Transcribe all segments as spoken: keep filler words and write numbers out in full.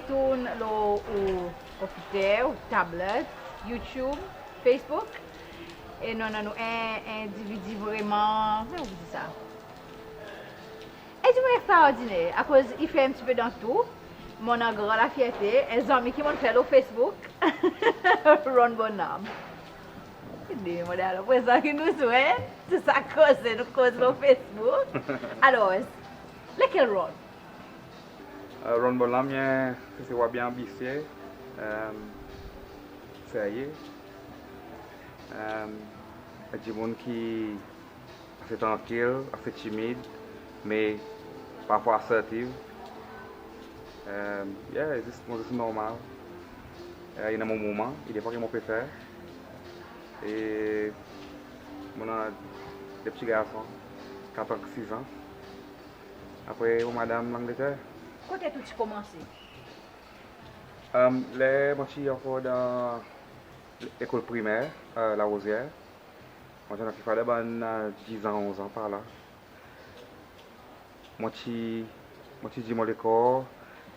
Tourn lo ou konpiter, ou tablet, YouTube, Facebook. E nou annan nou en, en D V D vreman, konman ou dir sa? En dimoun ekstraordiner, akoz i fer en pti pe dan tou. Mon annan gran lafyerte, en zanmi ki mon'n fer lo Facebook, Ron Bonhomme. Li, mon dir, alor prezan ki nou zwenn, se sa koze nou koz lo Facebook. Alor, lekel Ron? Euh, Ron Bonhomme, euh, se, se ou a byen anbisye, euh, serye, euh, en dimoun ki ase trankil, ase timid, me parfwa asertif. Euh, yeah, i zis, mon zis normal. Euh, i annan mon moman, i defwa ki mon pe fer. E mon annan de pti garson, kat an ek sis an. Apre mon madanm Langleter. Kote tou ti konmanse? Euh, ler mon ti ankor dan lekol primer, euh, La Rosière, mon ti annan kekfwa dan bann, euh, diz an, onz an par la. Mon ti, mon ti dir mon lekor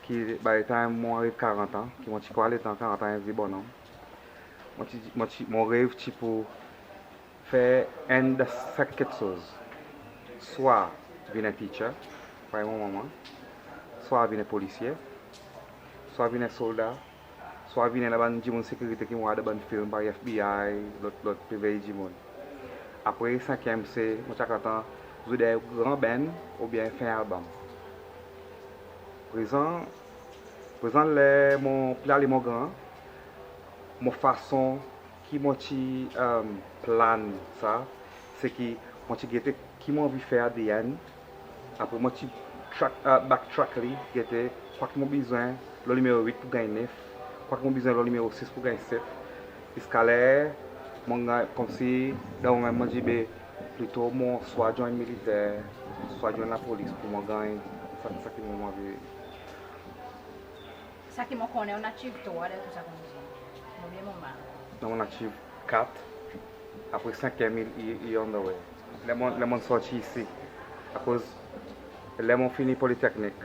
ki by the time mon ariv karant an, ki mon ti krwar letan karant an en vye bonnonm. Mon ti, mon ti, mon rev ti pour fer enn dan senk keksoz. Swa vin en teacher, parey mon manman, swa vin en polisye, swa vin en solda, swa vin enn dan bann dimoun sekirite ki mon war dan bann film parey F B I, lot, lot pe vey dimoun. Apre senkyenm se, mon ti a kontan zwe dan gran band oubyen fer album. Prezan, prezan ler mon pli ale mon gran, mon fason ki mon ti, euh, plan sa, se ki mon ti gete ki mon anvi fer at the end. Apre mon ti track, euh, backtrack li, gete kwa ki mon bezwen lo nimero wit pour ganny nef, kwa ki mon bezwen lo nimero sis pour ganny set. Ziska ler mon ganny, konmsi dan mon menm mon dir be plito mon swa join militer, swa join lapolis pour mon ganny sa, sa ki mon anvi. Sa ki mon konnen, ou'n achieve trwa dan tou sa konmsi. Mon byen, mon mal? Non, mon achieve kat. Apre senkyenm i, i, i on the way. Ler mon, ler mon sorti isi. Akoz ler mon fini Politeknik,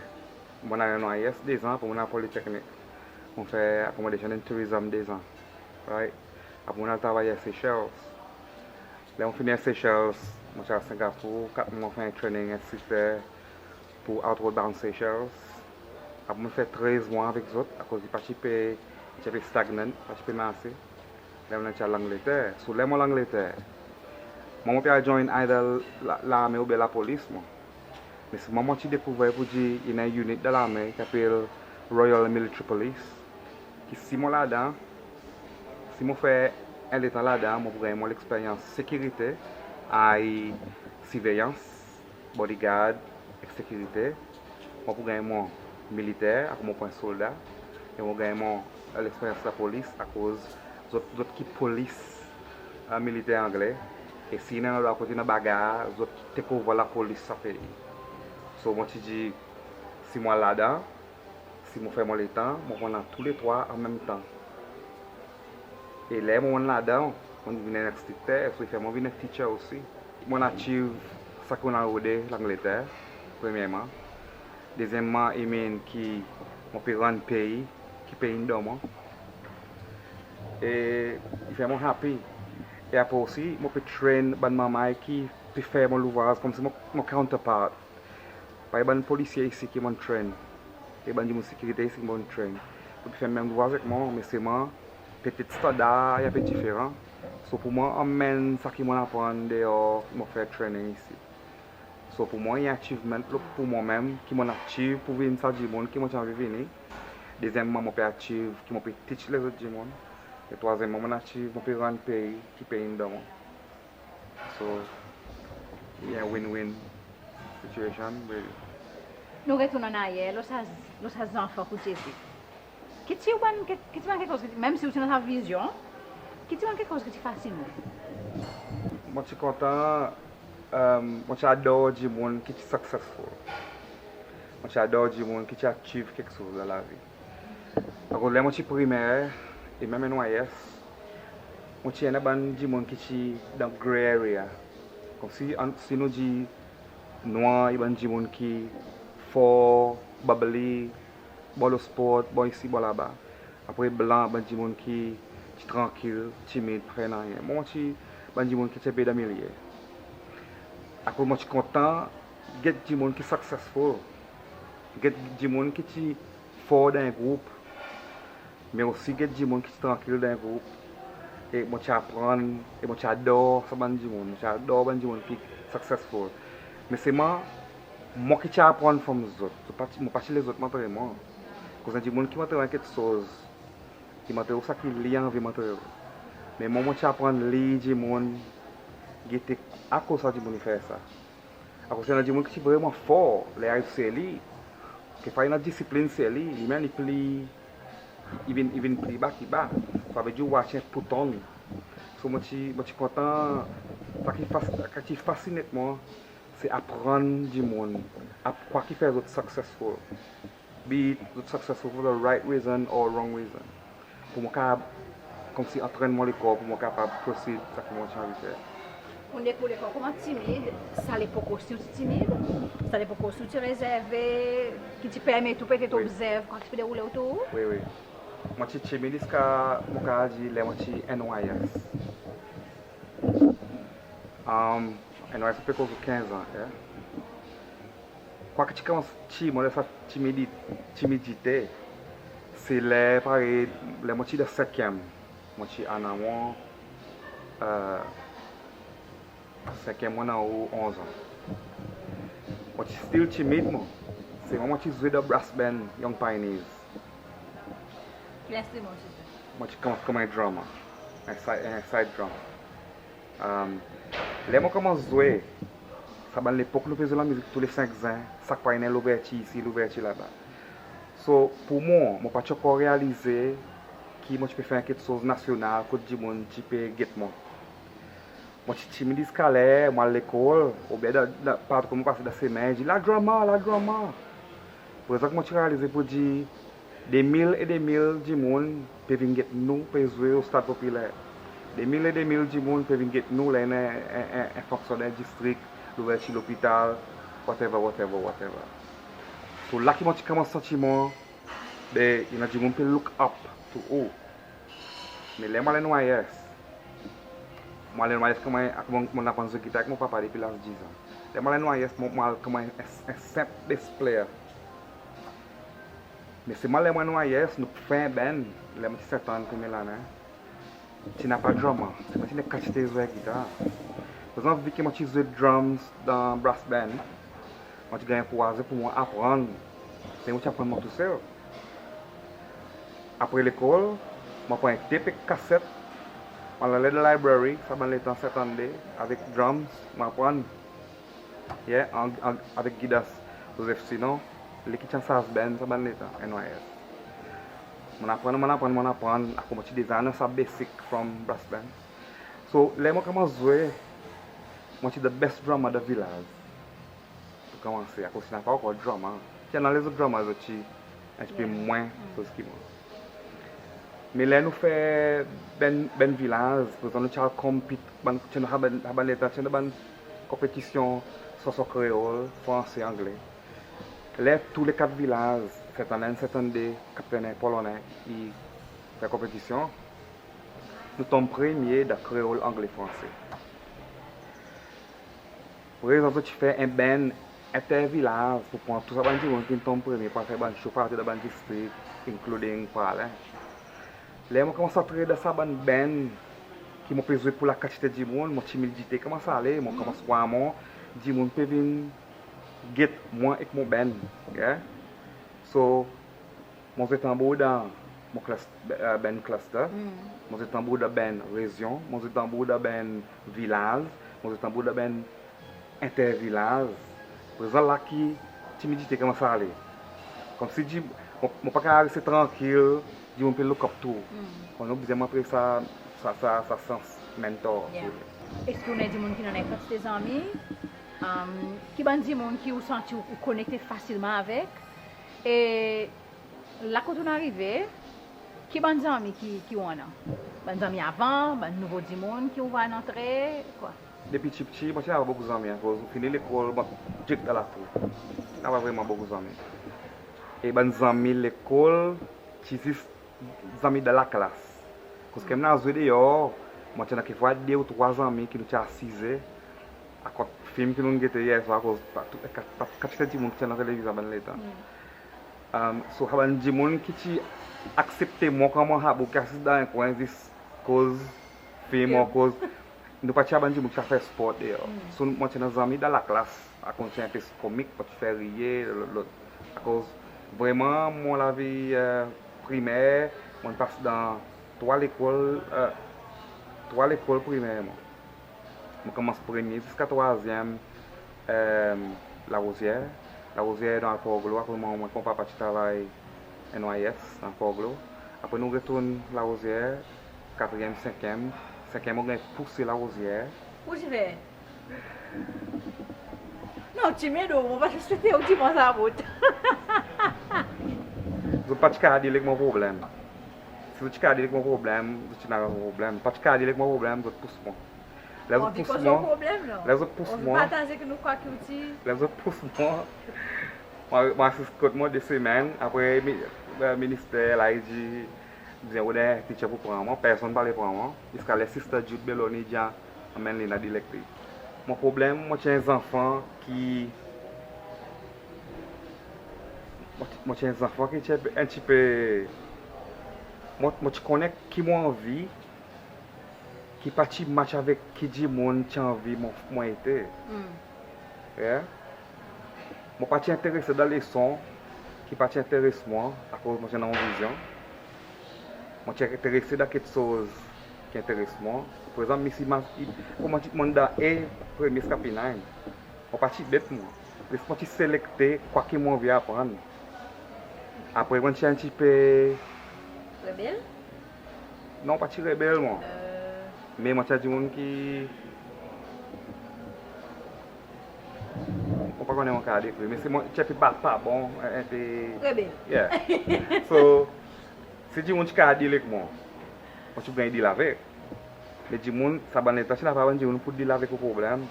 mon al N Y S dezan, apre mon al Politeknik. Mon fer Accommodation and Tourism dezan. Right? Apre mon al travay Air Seychelles. Ler mon fini Air Seychelles, mon ti al Singapore, kat mwan, mon fer training enstrikter pour Outward Bound Seychelles. Apre mon fer trez mwan avek zot, akoz i pa ti pe, i ti pe stagnant, pa ti pe marse. Ler mon ti al Langleter. So ler mon Langleter, mwan mon pe al join either la, larme oubyen lapolis, mwan. Me selman mon ti dekouver pour dir i annan en unit dan larme ki apel Royal Military Police, ki si mon ladan, si mon fer en letan ladan, mon pour ganny mon leksperyans sekirite, ay, sirveyans, bodyguard ek sekirite. Mon pour ganny mon militer, akoz mon pa en solda. E mon ganny mon, euh, leksperyans lapolis, akoz zot, zot ki polis, euh, militer angle. E si i annan landrwa kot i annan bagar, zot take over lapolis sa pei. So mon ti dir, si mon al ladan, si mon fer mon letan, mon pou annan tou le trwa an menm tan. E ler mon, mon ladan, mon vin en enstrikter, so i fer mon vin en teacher osi. Mon achieve sa ki mon a rode Langleter, premyerman. Dezyenmman, i mean ki mon pe rann pei, ki pei in donn mwan. E i fer mon happy. E apre osi, mon pe train bann manmay ki pe fer mon louvraz, konmsi mon, mon counterpart. Parey bann polisye isi ki mon'n train, e bann dimoun sekirite isi ki mon'n train, zot pe fer menm louvraz ek mwan, me selman petet standar i en pe diferan. So pour mwan, anmenn sa ki mon'n aprann deor, mon fer training isi. So pour mwan, i en achievement lo, pour mwan menm, ki mon'n achieve pour vin sa dimoun ki mon ti anvi vini. Dezyenmman, mon pe achieve ki mon pe teach lezot dimoun. E trwazyenmman, mon'n achieve mon pe rann pei, ki pei in donn mwan. So, i en win-win situation, really. Nou retourn an aryer, lo sa, lo sa zanfan kot ou ti ete. Ki ti ou bann, ki, ki ti bann keksoz ki, menm si ou ti annan sa vizyon, ki ti bann keksoz ki ti fasine ou? Mon ti kontan, euh, mon ti ador dimoun ki ti successful. Mon ti ador dimoun ki ti achieve keksoz dan lavi. Akoz ler mon ti primer, e menm N Y S, mon ti enn dan bann dimoun ki ti dan grey area. Konmsi, an, si nou dir nwar, i bann dimoun ki for bubbly, bor lo sport, bor isi, bor laba. Apre blan, bann dimoun ki ti trankil, timid, pa fer nanryen. Mwan mon ti bann dimoun ki ti pe dan milye. Akoz mon ti kontan get dimoun ki successful, get dimoun ki ti for dan en group, me osi get dimoun ki ti trankil dan en group. E mon ti aprann, e mon ti ador sa bann dimoun, mon ti ador bann dimoun ki successful. Me selman mwan ki ti aprann from zot, zot pa ti, mon pa ti les zot montre mwan. Akoz en dimoun ki montre mwan keksoz, i montre ou sa ki li anvi montre ou. Me mwan mon ti aprann lir dimoun, gete akoz sa dimoun i fer sa. Akoz i annan dimoun ki ti vreman for, ler i ariv se li, kekfwa i annan disiplin se li, li menm i pli, i vin, i vin pli ba ki ba. Sa vedir ou aste en pouton. So mon ti, mon ti kontan, sa ki fas-, sa ki fasinet mwan, se aprann dimoun, ap-, kwa ki fer zot successful. Be it zot successful for the right reason or wrong reason. Pour mon kapab, konmsi antrenn mon lekor, pour mon kapab proceed sa ki mon ti anvi fer. Ou dir ou lekor konman timid, sa lepok osi ou ti timid, sa lepok osi ou ti rezerve, ki ti permet ou petet obzerv kwa ki ti pe deroule otour ou? Wi, wi. Mon ti timid ziska, mon kapab dir, ler mon ti N Y S. Am, N Y S pe koz ou kenz an, yeah? Kwa ki ti konmans tir mwan dan sa timidi-, timidite, se ler parey, ler mon ti dan senkyenm, mon ti annan mwan, e, senkyenm mon annan ou onz an. Mon ti still timid mwan, selman mon ti zwe dan brass band Young Pioneers. Ki lenstriman ou ti zwe? Mon ti konmans konman en drummer, en side, en side drum. Am, ler mon konmans zwe, sa bann lepok nou pe zwe lamizik tou le senk zen, sak pay annan louvertir isi, louvertir laba. So, pour mwan, mon pa ti ankor realize ki mon ti pe fer keksoz nasyonal kot dimoun ti pe get mwan. Mon ti timid ziska ler mon al lekol, oubyen dan, dan, partou kot mon pase dan semen, dir, "La drummer, la drummer." Prezan ki mon ti realize pour dir, de mil e de mil dimoun pe vin get nou, pe zwe o Stad Popiler. De mil e de mil dimoun pe vin get nou, ler en, en, en, en fonksyon dan distrik, louvertir lopital, whatever, whatever, whatever. So, la ki mon ti konmans santi mwan, be, i annan dimoun pe look up to ou. Me ler mon al N Y S, mon al N Y S konman, mon, mon aprann zwe gitar ek mon papa depi laz diz an. Ler mon al N Y S, mon, mon al konman en, en senp bass player. Me selman ler mon al N Y S, nou pe fer en band, ler mon ti set an, konbyen lannen, ti napa drummer, selman ti annan kantite zwer gitar. Prezan, vi ki mon ti zwe drums dan brass band, mon ti ganny ankouraz pour mwan aprann, me mon ti aprann mwan tousel. Apre lekol, mon pran en tape ek kaset, mon al dan library, sa bann letan setante, avek drums, mon aprann. Yeah, an, an, avek gidans Joseph Sinon, li ki ti ansarz band sa bann letan, N Y S. Mon aprann, mon aprann, mon aprann, akoz mon ti deza annan sa basic from brass band. So, ler mon konmans zwe, mon ti the best drummer dan vilaz. Pour konmanse, akoz ti napa ankor drummer. Ti annan lezot drummer, zot ti en pti pe mwan, mm, soz ki mwan. Me ler nou fer band, band vilaz, prezan nou ti al compete, bann, ti annan sa bann, sa bann letan, ti annan bann konpetisyon sanson kreol, franse, angle. Ler tou le kat vilaz, setante en, setante de, Kaptenn Polonais, i fer konpetisyon, nou tonm premye dan kreol, angle, franse. Prezan zot ti fer en band entervilaz pour pran tou sa bann dimoun ki'n tonm premye, pour al fer bann show partou dan bann distrik, including Praslin. Ler mon konmans antre dan sa bann band ki mon pe zwe pour la kantite dimoun, mon timidite konmans ale, mon konmans war mwan dimoun pe vin get mwan ek mon band, yeah? So, mon zwe tanbour dan mon clus-, e, band Cluster. Mm. Mon zwe tanbour dan band Rezyon. Mon zwe tanbour dan band Vilaz. Mon zwe tanbour dan band Entervilaz. Prezan la ki timidite konmans ale. Konmsi dir, mon, mon pa kapab reste trankil, dimoun pe look up to ou. Mm. Konmsi nou bezwen montre sa, sa, sa, sa sans mentor, yeah, si ou vle. Eski ou annan dimoun ki'n annan kantite zanmi, um, ki bann dimoun ki ou santi ou, ou konekte fasilman avek? E la kot ou'n arive, ki bann zanmi ki, ki ou annan? Bann zanmi avan, bann nouvo dimoun ki ou war antre, kwa? Depi ptipti, mon ti napa bokou zanmi, akoz ou fini lekol, bon, direk dan latrou. Napa vreman bokou zanmi. E bann zanmi lekol ti zis zanmi dan laklas. Akoz kan mon ti al zwe deor, mon ti annan kekfwa de ou trwa zanmi ki nou ti asize akot fim ki nou'n gete yer swar, akoz pa tou, pa, pa kantite dimoun ki ti annan televiz dan bann letan. So sa bann dimoun ki ti aksepte mwan konman sa boug ki asiz dan en kwen zis koz fim, akoz nou pa ti a bann dimoun ki ti a fer sport deor. So mon ti annan zanmi dan laklas, akoz ti en pe komik, mon ti fer riye lot, lot. Akoz vreman mon lavi primer, mon pas dan trwa lekol, trwa lekol primer. Mon konmans premye ziska trwazyenm Larozyer. Larozyer dan Port Glaud, akoz mon, mon papa ti travay N Y S dan Port Glaud. Apre nou retourn Larozyer, katriyenm, senkyenm. Senkyenm mon ganny pouse Larozyer. Ou ti fer? Non, ti mede ou, mon pa ti ekspekte ou dir mwan sa bout. Zot pa ti kapab deal ek mon problenm. Si zot ti kapab deal ek mon problenm, zot ti'n aranz mon problenm. Pa ti kapab deal ek mon problenm, zot pous mwan. Ler zot pous mwan, ler zot pous mwan, ler zot pous mwan, mon, mon asiz kot mwan de semenn. Apre mi, minister la i dir, dizon, ou annan teacher pour pran mwan, personn pa le pran mwan. Ziska ler Sister Jude Belloni i dir anmenn li, nou a deal ek li. Mon problenm, mon ti en zanfan ki, mon ti, mon ti en zanfan ki ti en pe, mon, mon ti konnen ki mon anvi, ki pa ti match avek ki dimoun ti anvi mon, mon ete. Mon pa ti enterese dan leson ki pa ti enteres mwan, akoz mon ti annan mon vizyon. Mon ti enterese dan keksoz ki enteres mwan. Par egzanp, misi, mon ti, mon dan E premye ziska P nine. Mon pa ti bet mwan. Zis mon ti selekte kwa ki mon anvi aprann. Apre mon ti en pti pe rebel? Non, pa ti rebel mwan. Me mon ti en dimoun ki, mon pa konnen mon kapab dekrir, me se mon ti en pe pa, pa bon, en, en pe rebel. Yeah. So si dimoun ti kapab deal ek mwan, mon ti ganny deal avek. Me dimoun, sa bann letan ti napa bann dimoun pour deal avek ou problenm.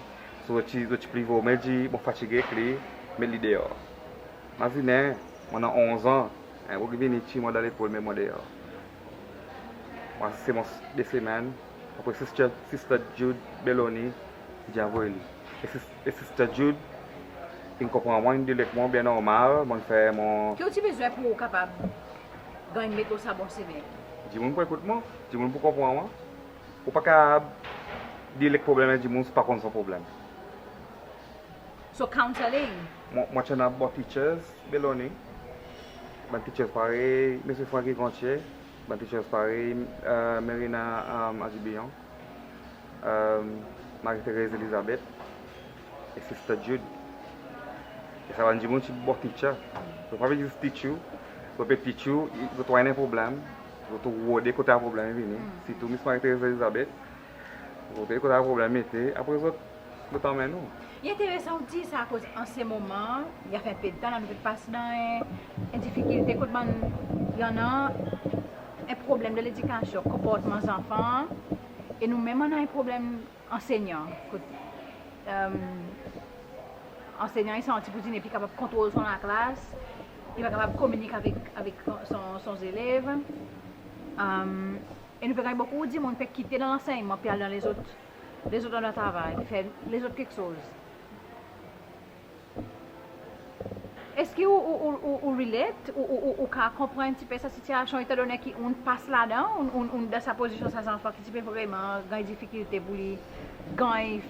So zot ti, zot ti pli vo, me dir mon fatige ek li, met li deor. Mazinen, mon annan onz an, en boug i vini tir mwan dan lepol, met mwan deor. Mon asiz mon de semenn, apre Sister, Sister Jude Belloni i dir anvoy li. E Sis-, e Sister Jude in konpran mwan, in deal ek mwan byen normal, mon'n fer mon... Ki ou ti bezwen pour ou kapab ganny met lo sa bon semen? Dimoun pour ekout mwan, dimoun pour konpran mwan. Ou pa kapab deal ek problenm en dimoun si ou pa konn son problenm. So, counselling? Mon, mon ti annan bon teachers Belloni. Bann teachers parey Msye Francky Gontier, bann teachers parey Merina Ajibiyon, Marie-Thérèse Elizabeth, e Sister Jude. E sa bann dimoun ti bon teacher. Zot pa pe zis teach ou, zot pe teach ou, zot war en problenm, zot rode kote sa problenm i vini. Sirtou Miss Marie-Thérèse Elizabeth, zot rode kote sa problenm i ete, apre zot, zot anmenn ou. I enteresan ou dir sa, akoz an se moman, i a fer en pe letan la, nou pe pas dan en, en difikilte kot bann, i annan en problenm dan ledikasyon, konportman zanfan, e nou menm annan en problenm ansenyan, kot ansenyan i santi pour dir i nepli kapab kontrol son laklas, i pa kapab kominik avek, avek son, son zelev. E nou pe ganny bokou dimoun pe kite dan lansennyman, pe al dan lezot, lezot landrwa travay, pe fer lezot keksoz. Eski ou, ou, ou, ou, ou relate, ou, ou, ou, ou kapab konpran en pti pe sa sitiasyon, etan donnen ki ou'n pas ladan, ou'n, ou'n, ou'n dan sa pozisyon sa zanfan ki ti pe vreman ganny difikilte pour li ganny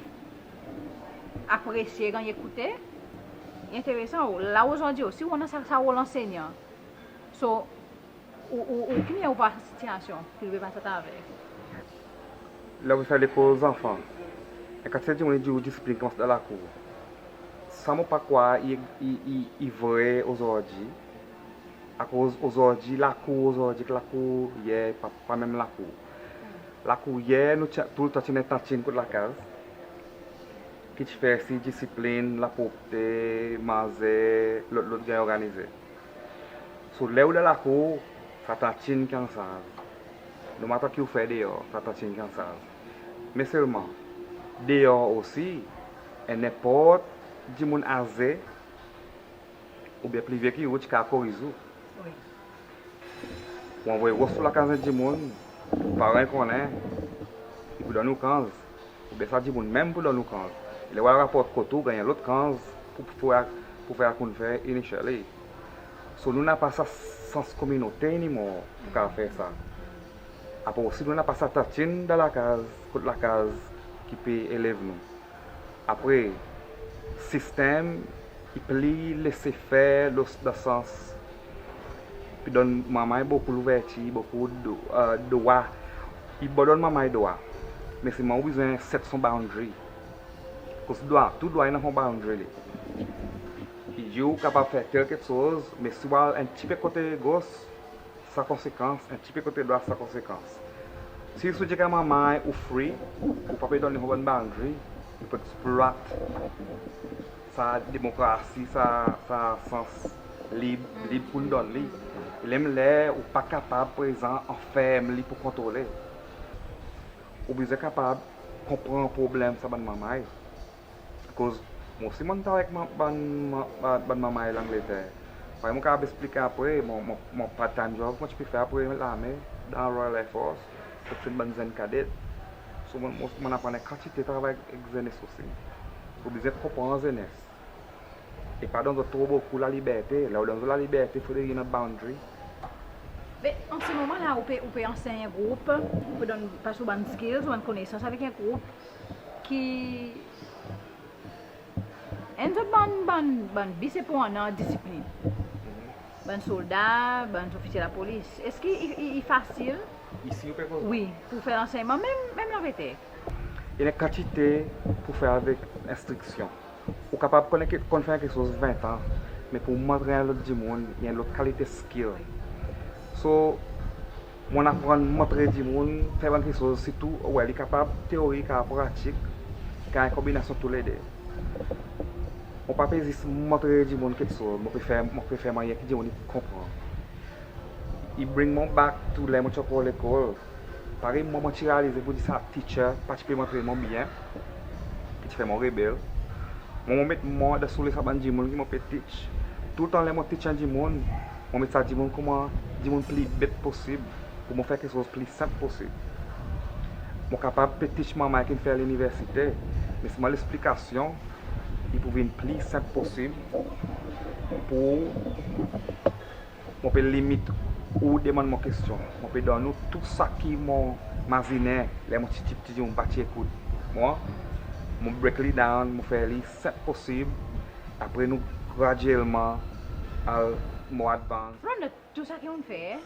apresye, ganny ekoute? I enteresan, ou la ozordi osi, ou annan sa, sa rol ansenyan. So, ou, ou, ou, ki mannyer ou war sa sitiasyon ki ou pe pas atraver? Ler ou fer lekol zanfan, en kantite dimoun i dir ou disiplin konmans dan lakour. Sa mon pa krwar i, i, i, i vre ozordi. Akoz ozordi, lakour ozordi ek lakour yer pa, pa menm lakour. Lakour yer, nou ti, toultan ti'n en tantin kot lakaz ki ti fer sir disiplin, lapropte, manze, lot, lot ganny organize. So ler ou dan lakour, sa tantin ki an sarz. No matter ki ou fer deor, sa tantin ki an sarz. Me selman, deor osi, en nenport dimoun aze, Oubyen pli vye ki ou, ti kapab koriz ou. Ou anvoy ros sou lakaz en dimoun, paran i konnen, i pou donn ou kanz. Oubyen sa dimoun menm pou donn ou kanz. E ler ou al raport kot ou, ganny en lot kanz pou, pou, pou fer konn fer initially. So nou napa sa sans kominote anymore pou kapab fer sa. Apre osi nou napa sa tantin dan lakaz, kot lakaz ki pe elev nou. Apre, sistenm i pli lesefer dan sans, pe donn manrmay bokou louvertir, bokou drwa. I bon donn manrmay drwa, me selman ou bezwen set son boundary. Akoz drwa, tou drwa i annan son boundary li. I dir ou kapab fer tel keksoz, me si ou al en pti pe kote gos, sa konsekans, en pti pe kote drwat, sa konsekans. Si ou dir ek manrmay ou free, ou pa pe donn li son bann boundary, i pou eksplwat sa demokrasi, sa, sa sans lib, lib pou donn li. E menm ler ou pa kapab prezan anferm li pou kontrole. Ou bezwen kapab konpran problenm sa bann manrmay. Akoz mwan osi mon'n travay ek bann, bann, bann manrmay Langleter. Parey mon kapab eksplike apre, mon, mon, mon part-time job mon ti pe fer apre larme dan Royal Air Force, kot ti bann zenn kadet. So mon, mon, mon'n aprann en kantite travay ek zenes osi. Ou bezwen konpran zenes. E pa donn zot tro bokou laliberte. Ler ou donn zot laliberte, fodre i annan boundary. Me an se moman la, ou pe, ou pe ansenny en group, ou pe donn, pas ou bann skills, ou bann konesans avek en group ki, enn zot bann, bann, bann bi se pou annan disiplin. Bann solda, bann zofisye lapolis. Eski i, i, i fasil? Isi ou pe koze? Wi, pou fer lansennyman, menm, menm Langleter. I annan kantite pou fer avek enstriksyon. Ou kapab konn, konn fer keksoz ven an, me pou montre en lot dimoun, i en lot kalite skill. So, mon'n aprann montre dimoun fer bann keksoz, sirtou, well, i kapab teori, i kapab pratik, i kapab en konbinasyon tou lede. Mon pa pe zis montre dimoun keksoz, mon pe fer, mon pe fer mannyer ki dimoun i konpran. I bring mwan back to ler mon ti ankor lekol. Parey mwan, mon ti realize pour dir sa teacher pa ti pe montre mwan byen, ki ti fer mwan rebel. Mwan, mon met mwan dan soule sa bann dimoun ki mon pe teach. Toultan ler mon teach en dimoun, mon met sa dimoun konman dimoun pli bet posib, pour mon fer keksoz pli senp posib. Mon kapab pe teach manrmay ki'n fer liniversite, me selman leksplikasyon i pou vin pli senp posib pour mon pe limit ou demann mwan kestyon. Mon pe donn ou tou sa ki mon mazinen ler mon ti, ti, ti dimoun pa ti ekout mwan. Mon break li down, mon fer li senp posib. Apre nou gradyelman al more advance. From the, tou sa ki ou'n fer,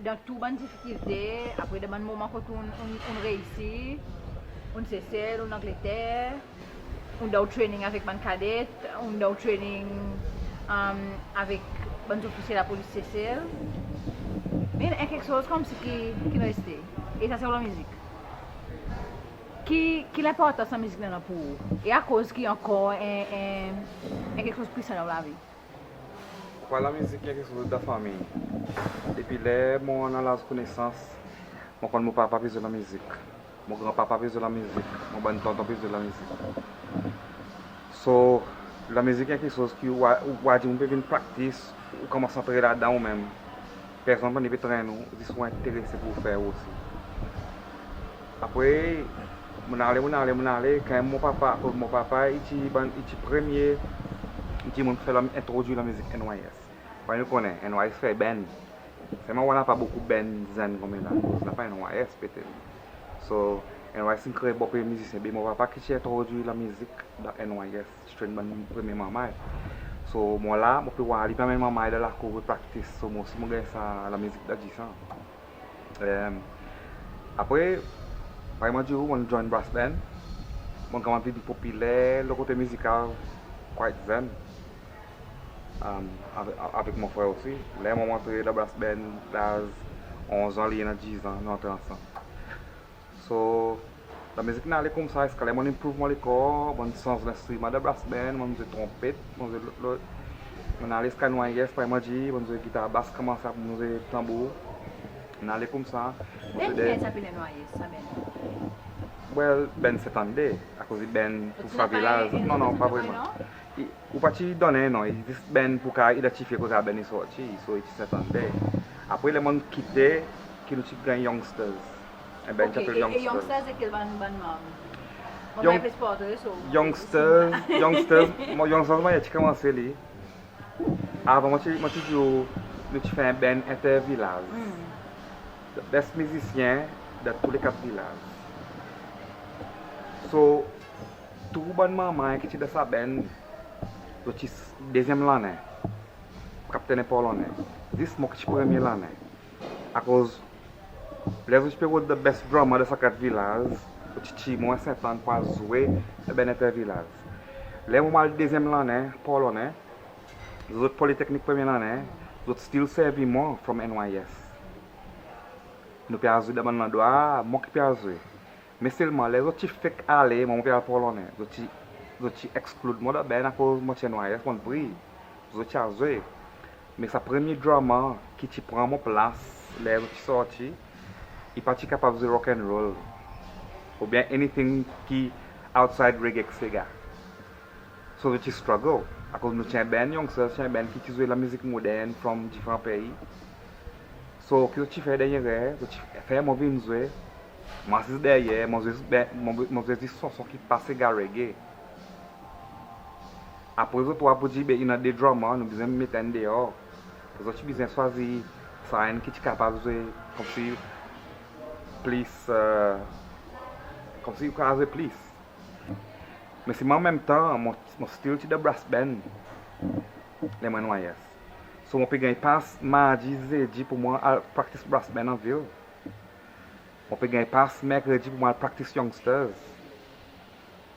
dan tou bann difikilte, apre dan bann moman kot ou'n, ou'n, ou'n reisi, ou'n Sesel, ou'n Angleter, ou'n dan ou training avek bann kadet, ou'n dan ou training, um, avek bann zofisye lapolis Sesel. Me en keksoz konmsi ki, ki'n reste. E sa se ou lanmizik. Ki, ki lenportans lanmizik i annan pour ou? E akoz ki ankor en, en, en keksoz pwisan dan ou lavi? Pour mwan, lanmizik i en keksoz dan fanmir. Depi ler mon annan laz konesans, mon konn mon papa pe zwe lanmizik, mon granpapa pe zwe lanmizik, mon bann tonton pe zwe lanmizik. So, lanmizik i en keksoz ki ou a, ou a dir ou pe vin praktis, ou konmans antre ladan ou menm. Personn pa'n pe trenn ou, zis ou enterese pour ou fer osi. Apre, mon'n ale, mon'n ale, mon'n ale, kan mon papa, mon papa i ti bann, i ti premye dimoun ki fer lanm-, entrodwir lanmizik N Y S. Parey nou konnen, N Y S fer band. Selman ou a napa bokou band zenn konmela, akoz napa N Y S petet. So, N Y S in kree bokou mizisyen, be mon papa ki ti entrodwir lanmizik dan N Y S, ti trenn bann premye manrmay. So, mon la, mon pe war li pe anmenn manrmay dan lakour pe praktis. So, mwan osi mon ganny sa lanmizik dan disan. Em, apre, parey mon dir ou, mon'n join brass band. Mon'n konmans vin popiler lo kote mizikal quite zenn. Em, avek, avek mon frer osi. Ler mon antre dan brass band, laz onz an, li annan diz an, nou antre ansanm. So, lanmizik in ale koumsa, ziska ler mon'n improve mon lekor, mon'n sanz lenstriman dan brass band, mon'n zwe tronpet, mon'n zwe lot, lot. Mon'n ale ziska N Y S, parey mon dir, mon'n zwe gitar bas, konmanse apre mon'n zwe tanbour. In ale koumsa. Mon'n zwe de- Band ki sa pe N Y S, sa band? Well, band Saint André, akoz i band pour sa vilaz. Non, non, pa vreman. I, ou pa ti donnen non, i zis bann pour kapab idantifye kote sa bann i sorti, so i ti Saint André. Apre ler mon'n kite, ki nou ti ganny Youngsters. En bann ti apel Youngsters. Youngsters e kel bann, bann manm? Youngsters, Youngsters, mon, Youngsters mon ti komanse li. Avan mon ti, mon ti dir ou, nou ti fer en bann Inter Vilaz. The best mizisyen dan tou le kat vilaz. So, tou bann manman ki ti dan sa bann, zot ti dezyenm lannen. Kaptenn en Polonè. Zis mwan ki ti premye lannen. Akoz ler zot ti pe rod the best drummer dan sa kat vilaz, zot ti tir mwan Saint Ann pour al zwe dan bann Inter Vilaz. Ler mwan mon al dezyenm lannen Polonè, zot Politeknik premye lannen, zot still servi mwan from N Y S. Nou pe al zwe dan bann landrwa, mwan ki pe al zwe. Me selman ler zot ti fek ale, mwan mon pe al Polonè, zot ti, zot ti exclude mwan dan bann akoz mon ti N Y S, mon pri. Zot ti al zwe. Me sa premye drummer ki ti pran mon plas ler zot ti sorti, i pa ti kapab zwe rock and roll oubyen anything ki outside reggae ek sega. So zot ti struggle. Akoz nou ti en bann Youngsters, ti en bann ki ti zwe lamizik modern from diferan pei. So ki zot ti fer dernyen ler, zot ti fer mwan vin zwe, mon asiz deryer, mon zwe, mon, mon zwe zis sanson ki pa sega, reggae. Apre zot war pour dir, be i annan de drummer, nou bezwen met enn deor. Zot ti bezwen swazir sa enn ki ti kapab zwe konmsi plis, e, konmsi i kapab zwe plis. Me selman an menm tan, mon, mon still ti dan brass band ler mon N Y S. So mon pe ganny pas mardi, zedi pour mwan al practice brass band anvil. Mon pe ganny pas merkredi pour mwan al practice Youngsters.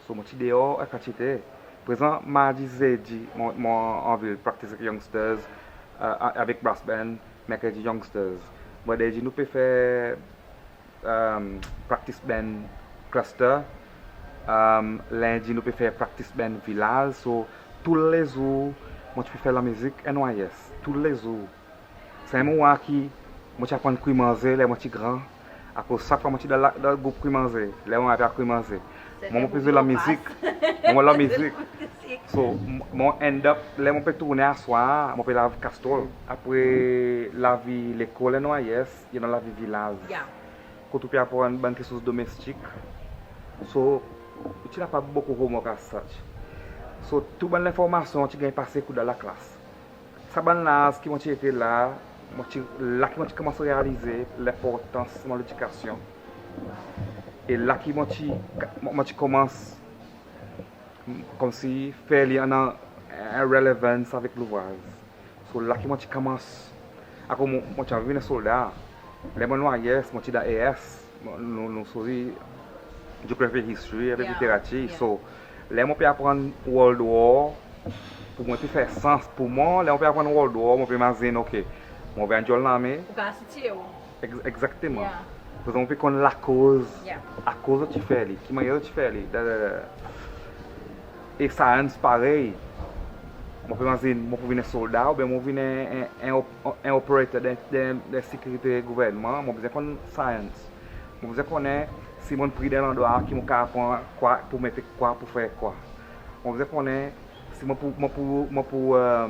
So mon ti deor en kantite. Prezan mardi, zedi mon, mon anvil practice ek Youngsters, e, a, avek brass band, merkredi Youngsters. Vandredi nou pe fer, e, practice band cluster. E, lendi nou pe fer practice band vilaz. So tou le zour mon ti pe fer lamizik N Y S, tou le zour. Sa enn mwan ki mon ti aprann kwi manze ler mon ti gran. Akoz sak fwa mon ti dan la, dan group kwi manze, ler mon pe al kwi manze, mwan mon pe zwe lamizik. Mwan lamizik. So m-, mon end up, ler mon pe tournen aswar, mon pe lav kastrol. Apre lavi lekol N Y S, i annan lavi vilaz. Kot ou pe aprann bann keksoz domestik. So ou ti napa bokou homework as such. So tou bann lenformasyon ti ganny pase kot dan laklas. Sa bann laz ki mon ti ete la, mon ti, la ki mon ti konmans realize lenportans mon ledikasyon. E la ki mon ti, mon, mon ti konmans, m, konmsi fer li annan en relevans avek louvraz. So la ki mon ti konmans, akoz mon, mon ti anvi vin en solda. Ler mon N Y S, mon ti dan A S, mon, nou, nou swiv Geography, History avek Literatir. So ler mon pe aprann World War, pour mwan ti fer sans. Pour mwan, ler mon pe aprann World War, mon pe mazin, ok, mon pe annan en lame. Ou kapab sitiye ou. Ex-, egzakteman. Prezan mon pe konn lakoz, akoz zot ti fer li, ki mannyer zot ti fer li, da, da, da. E science parey. Mon pe mazin mon pou vin en solda oubyen mon pou vin en, en, en op-, en operator dan, dan, dan sekirite gouvernman, mon bezwen konn science. Mon bezwen konnen si mon pri dan landrwa ki mon kapab pran kwa pour met ek kwa pour fer kwa. Mon bezwen konnen si mon pou, mon pou, mon pou, e,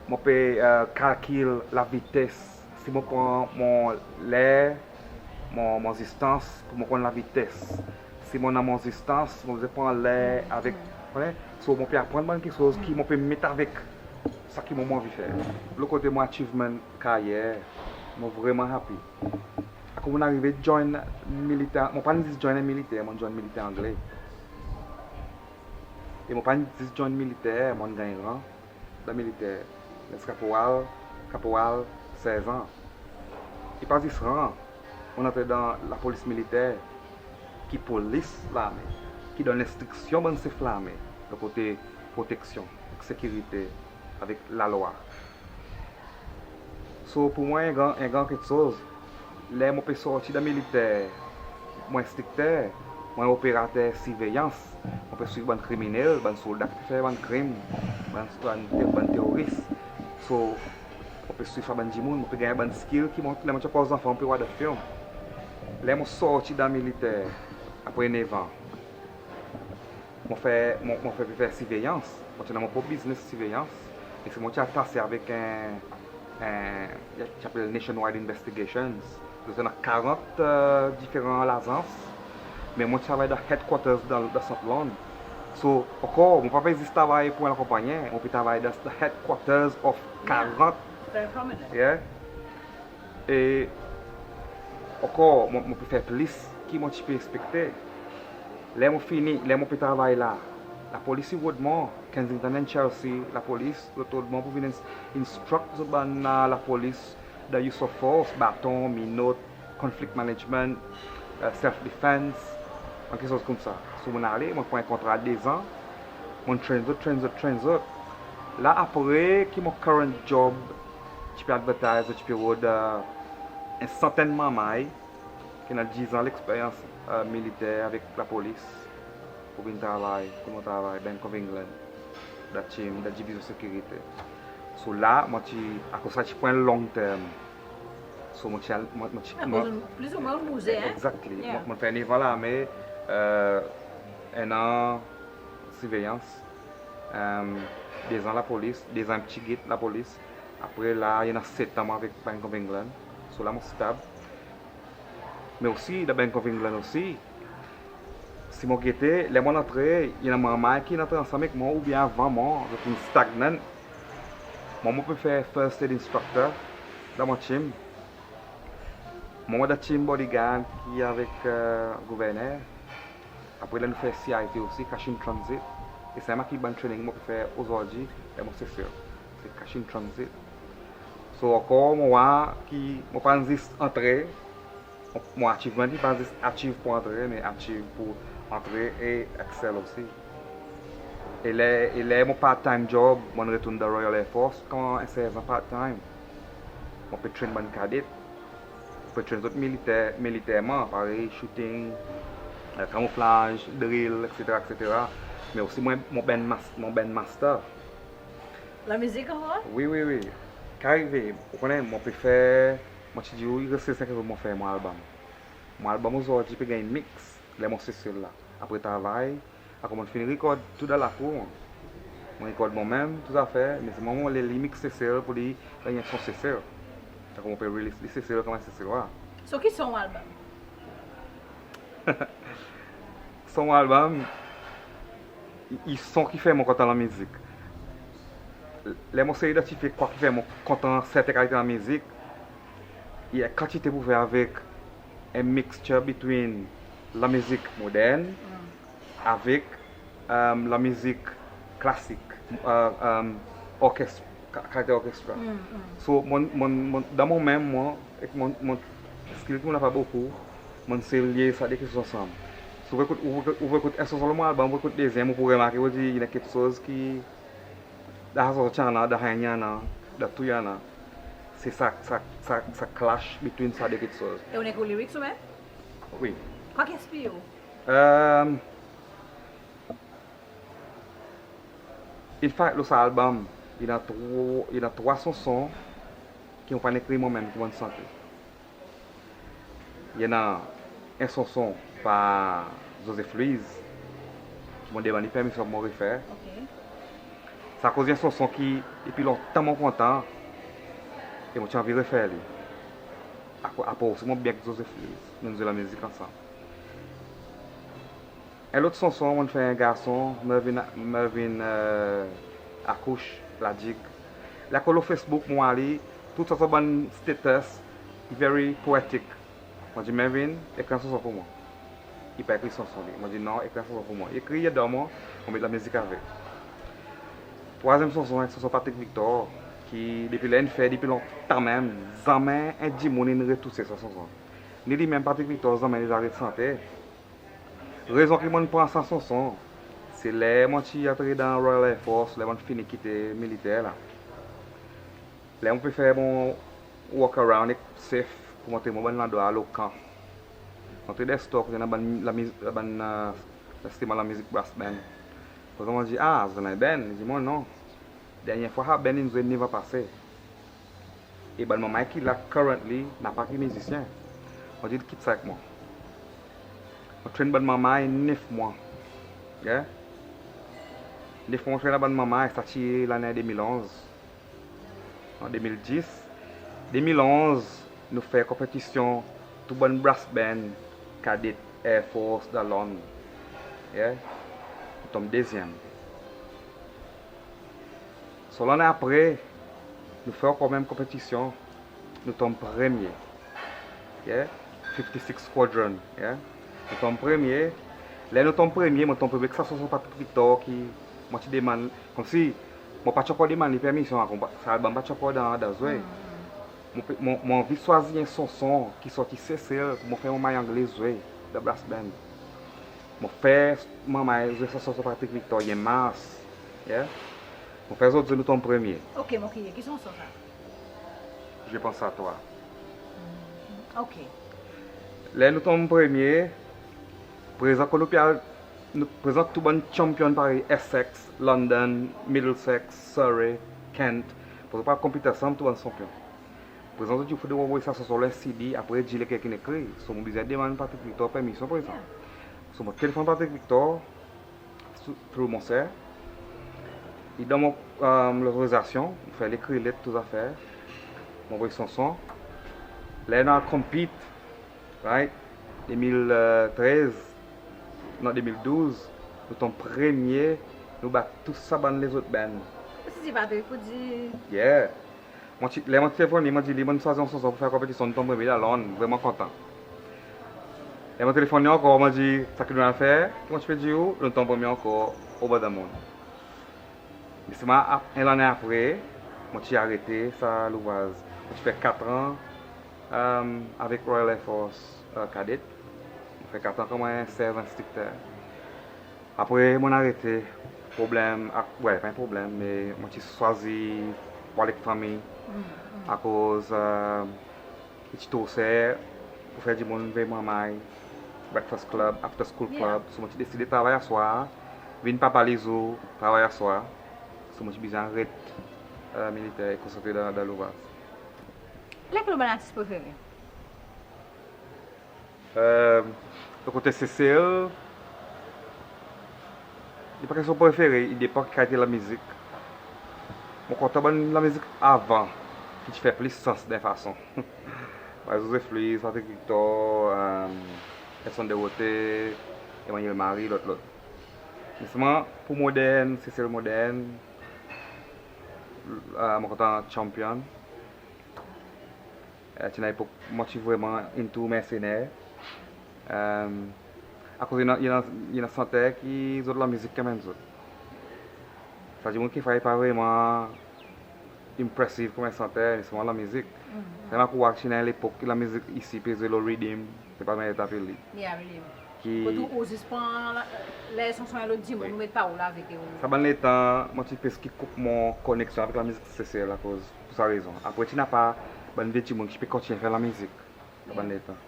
mon pe, e, kalkil lavites. Si mon pran mon ler, mon, mon zistans, pour mon konn lavites. Si mon annan mon zistans, mon bezwen pran ler avek, konnen? So mon pe aprann bann keksoz ki mon pe met avek sa ki mon, mon anvi fer. Lo kote mon achievement karyer, mon vreman happy. Akoz mon arive join militer, mon pa'n zis join militer, mon join militer angle. E mon pa'n zis join militer, mon ganny ran dan militer, les kaporal, kaporal, serzan. E pa zis ran, mon antre dan lapolis militer, ki polis lame, ki donn lenstriksyon bann sef lame lo kote proteksyon, sekirite avek lalwa. So pour mwan en gran, en gran keksoz. Ler mon pe sorti dan militer, mon enstrikter, mon operater sirveyans, mon pe swiv bann kriminel, bann solda ki pe fer bann krim, bann, bann te-, bann teroris. So mon pe swiv sa bann dimoun, mon pe ganny bann skill ki mon, ler mon ti ankor zanfan mon pe war dan film. Ler mon sorti dan militer apre nevan, Mon fer, mon, mon fer, fer sirveyans. Mon ti annan mon prop biznes sirveyans. E si mon ti atase avek en, en, ki apel Nationwide Investigations. Zot ti annan karant, e, diferan lazans. Me mon ti travay dan headquarters dan, dan South London. So, ankor, mon pa pe zis travay pour en lakonpannyen, mon pe travay dan, dan headquarters of karant. Very prominent. Yeah. E ankor, mon, mon pe fer plis ki mon ti pe ekspekte. Ler mon fini, ler mon pe travay la, lapolis i rod mwan, Kensington and Chelsea, lapolis, zot rod mwan pour vin ins-, instruct zot bann, e, lapolis dan use of force, baton, minot, conflict management, e, self defense, bann keksoz koumsa. So mon ale, mon pran en kontra dezan, mon train zot, train zot, train zot. La apre ki mon current job ti pe advertise, ti pe rod, e, en santenn marmay ki annan dizan leksperyans, e, militer avek lapolis pour vin travay, pour mon travay Bank of England, dan tim, dan divizyon sekirite. So la, mon ti, akoz sa ti pour en long term. So mon ti al, mon, mon ti, akoz mon, ou plis ou mwen ou bouze, en? Exactly. Yeah. Mon, mon fer nevan larme, e, en an sirveyans, e, dezan lapolis, dezan pti git lapolis. Apre la, i annan set an mwan avek Bank of England. So la mon stab. Me osi, dan Bank of England osi, si mon gete, ler mon antre, i annan marmay ki'n antre ansanm ek mwan oubyen avan mwan, zot in stagnant. Mwan, mon pe fer first aid instructor dan mon tim. Mwan, mon dan tim bodyguard ki avek, e, gouverner. Apre la nou fer C I T osi, cash in transit. E sa menm ki bann training mon pe fer ozordi, ler mon Sesel. Se cash in transit. So ankor, mon war ki mon pa'n zis antre, mon, mon achievement i pa zis achieve pour antre, me achieve pour antre e excel osi. E ler, e ler mon part-time job, mon retourn dan Royal Air Force konman en serzan part-time. Mon pe train bann kadet. Mon pe train zot militer, militerman, parey shooting, e, camouflage, drill, et cetera, et cetera. Me osi mon, mon band mas-, mon band master. Lamizik ankor? Wi, wi, wi. Ki arive, ou konnen, mon pe fer, mon ti dir ou, i reste senk zour mon fer mon album. Mon album ozordi pe ganny mix, ler mon Sesel la. Apre travay, akoz mon'n fini rikord tou dan lakour, mon rikord mon menm, tou zafer, me selman mon le li mix Sesel pour li ganny en son Sesel. Akoz mon pe release li Sesel konman Seselwa. So ki son ou album? Son mon album, i, i son ki fer mon kontan lamizik. Ler mon sey idantifye kwa ki fer mon kontan serten kalite lamizik, i en kantite pour fer avek en mixture between lamizik modern, avek, e, lamizik klasik, e, e, orkes-, ka-, kalite orkestra. So, mon, mon, mon, dan mon menm, mon, ek mon, mon skill ki mon napa bokou, mon sey lye sa de keksoz ansanm. So, ou ekout, ou, ou ekout en sanson lo mon album, ou ekout dezyenm, ou pou remarke, ou dir, i annan keksoz ki, dan sa sanson ti annan, dan sa i annan, dan tou i annan. Se sa, sa, sa, sa clash between sa de keksoz. E ou'n ekrir lyrics ou menm? Wi. Kwa ki enspir ou? Ehm, in fact, lo sa album, i annan tro-, i annan trwa sanson ki mon pa'n ekrir mon menm, ki mon'n sante. I annan en sanson par Joseph Louise, ki mon demann li permisyon pour mon refer. Ok. Sa akoz i en sanson ki depi lontan mon kontan, e mon ti anvi refer li. Apre, apre osi mon byen ek Joseph Louise, nou'n zwe lamizik ansanm. En lot sanson, mon'n fer en garson, Mervin, Mervin, eh, Akouch, La Digue. Ler akoz lo Facebook, mon war li, tou sa son bann status, very poetic. Mon dir, Mervin, ekrir en sanson pour mwan. I pa ekrir sanson li. Mon dir, non, ekrir en sanson pour mwan. I ekrir, i donn mwan, mon met lamizik avek. Trwazyenm sanson, en sanson Patrick Victor, ki depi ler in fer, depi lontan menm, zanmen en dimoun in retouse sa sanson. Ni li menm Patrick Victor, zanmen li ti aret sante. Rezon ki mon'n pran sa sanson, se ler mon ti antre dan Royal Air Force, ler mon'n fini kite militer la. Ler mon pe fer mon walk around ek chef pour montre mon bann landrwa lo kan. Mon antre dan store, kote i annan bann lamiz-, bann, eh, enstriman lamizik brass band. Kote mon dir, "Ah, zot annan en band?" Li dir mwan, "Non. Dernyen fwa sa band in zwe nevan pase. E bann manmay ki la currently napa ki mizisyen." Mon dir, "Kit sa ek mwan." Mon train bann manmay nef mwan. Yeah? Defwa mon fer dan bann manrmay, sa ti lannen de mil onz. An de mil dis, de mil onz, nou fer konpetisyon tou bann brass band kadet Air Force dan Lonn. Yeah. Nou tonm dezyenm. So, lannen apre, nou fer ankor menm konpetisyon, nou tonm premye. Yeah? Fifty six Squadron, yeah? Nou tonm premye. Ler nou tonm premye, mon tonm premye ek sa sanson Patrick Victor ki mon ti demann, konmsi mon pa ti ankor demann li permisyon, akoz sa album pa ti ankor dan, dan zwe. Mon pe, mon, mon anvi swazir en sanson ki sorti Sesel pour mon fer manrmay angle zwe dan brass band. Mon fer manrmay zwe sa sanson Patrick Victor, Yen Mars. Yeah? Mon fer zot zwe, nou tonm premye. Ok, mon kriye, ki sanson sa? Je pense à toi. Ok. Ler nou tonm premye, prezan kot nou pe al, nou prezan tou bann champion parey Essex, London, Middlesex, Surrey, Kent. Prezan pe al konpit ansanm tou bann champion. Prezan zot dir fodre ou anvoy sa sanson lo en CD, apre dir lekel ki'n ekrir. So mon bezwen demann Patrick Victor permisyon prezan. So mon telefonn Patrick Victor, through mon ser. I donn mwan, um, lotorizasyon, mon fer li ekrir let, tou zafer. Mon anvoy sanson. Ler nou al konpit, right? De mil trez, non, de mil douz, nou tonm premye, nou bat tou sa bann lezot band. Ou ti dir Patrick pour dir... Yeah. Mon ti, ler mon ti telefonn li, mon dir li mon swazir en sanson pour fer konpetisyon, nou tonm premye dan Lonn, vreman kontan. Ler mon telefonn li ankor, mon dir, sa ki nou al fer, ki mon ti pe dir ou, nou tonm premye ankor, over the moon. Me selman ap-, en lannen apre, mon ti arete sa louvraz. Mon ti fer kat an, um, avek Royal Air Force, uh, Cadet. Mon fer kat an konman en serv enstrikter. Apre mon arete, problenm, a, well, pa en problenm, me mon ti swazir pou al ek fanmir, akoz, uh, i ti tro ser pour fer dimoun vey manrmay, breakfast club, after school club. So mon ti deside travay aswar, vin papa lezour, travay aswar. So mon ti bezwen aret, uh, militer e konsantre dan, dan louvraz. Lekel ou bann artis prefere? Lo kote Sesel, i pa kestyon prefere, i depan ki kalite lamizik. Mon kontan bann lamizik avan ki ti fer plis sans dan en fason. Parey Joseph Louise, Patrick Victor, Edson Deroté, Emmanuel Marie, lot, lot. Me selman pour modern, Sesel modern, mon kontan Champion. Ti annan lepok mon ti vreman into Mercenaires. Akoz i annan, i annan, i annan santer ki zot lamizik konmenn zot. Sa dimoun ki fer i pa vreman impressive konman santer, me selman lamizik. Selman ou war ti annan lepok ki lamizik isi pe zwe lo riddim, se pa menm leta pe li. Yeah, riddim. Ki... Kot ou, ou zis pran la, ler sanson en lot dimoun, ou met parol avek li. Sa bann letan mon ti preski koup mon koneksyon avek lamizik Sesel akoz pour sa rezon. Apre ti napa bann vye dimoun ki pe kontinyen fer lamizik sa bann letan.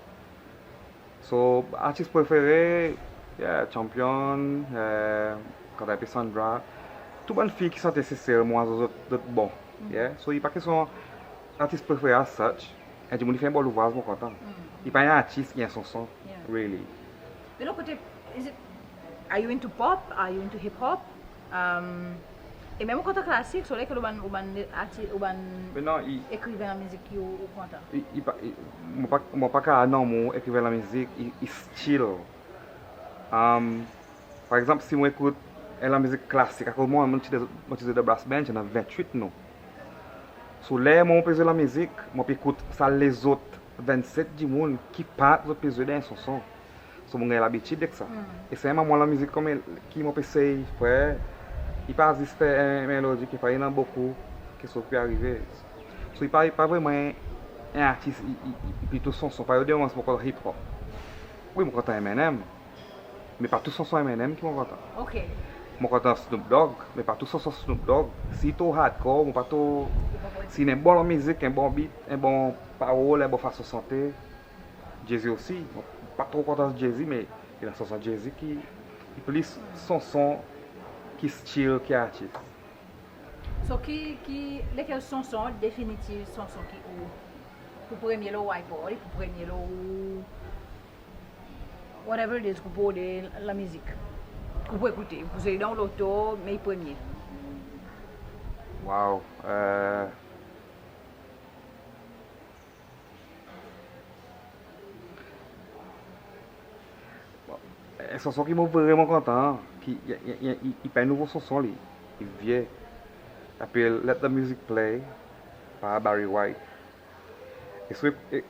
So, artis prefere, yeah, Champion, eh, Kanta Epi Sandra, tou bann fiy ki sante Sesel, mon war zot, zot bon. Yeah, so i pa kestyon artis prefere as such. En dimoun i fer en bon louvraz, mon kontan. I pa en artis, i en sanson, really. Me lo kote, is it, are you into pop? Are you into hip hop? E menm ou kontan klasik, so lekel ou bann, ou bann arti-, ou bann ekriven lamizik ki ou, ou kontan? I, i pa, i, mon pa, mon pa kapab nonm ou ekriven lamizik, i, i stil. Par egzanp, si mon ekout en lamizik klasik, akoz mwan, mon ti, mon ti zwe dan brass band, ti annan venntwit nou. So ler mon pe zwe lamizik, mon pe ekout sa lezot vennset dimoun ki part zot pe zwe dan en sanson. So mon ganny labitid ek sa. E selman mwan lamizik konman ki mon pe sey fer, i pa zis fer en melodi, ki pa, i annan bokou keksoz ki pe arive. So i pa, i pa vreman en, en artis, i, i, i plito sanson. Par egzanp, mon kontan hip hop. Wi, mon kontan Eminem. Me pa tou sanson Eminem ki mon kontan. Ok. Mon kontan Snoop Dogg, me pa tou sanson Snoop Dogg. Si i tro hardcore, mon pa tro, si i annan en bon lamizik, en bon beat, en bon parol, en bon fason sante. Jay-Z osi, mon pa tro kontan Jay-Z, me i annan sanson Jay-Z ki, ki plis sanson ki stil ki artis. So ki, ki, lekel sanson, definitiv sanson ki ou, pour premye lo ou parol, pour premye lo ou whatever it is, pour ou de lamizik? Ou pou ekoute, ou pou zwe dan ou loto, me i premye. Wow. En sanson ki mon vreman kontan, ki, i, i, i, i pa en nouvo sanson li, i vye. I apel Let the Music Play par Barry White. E sou, e,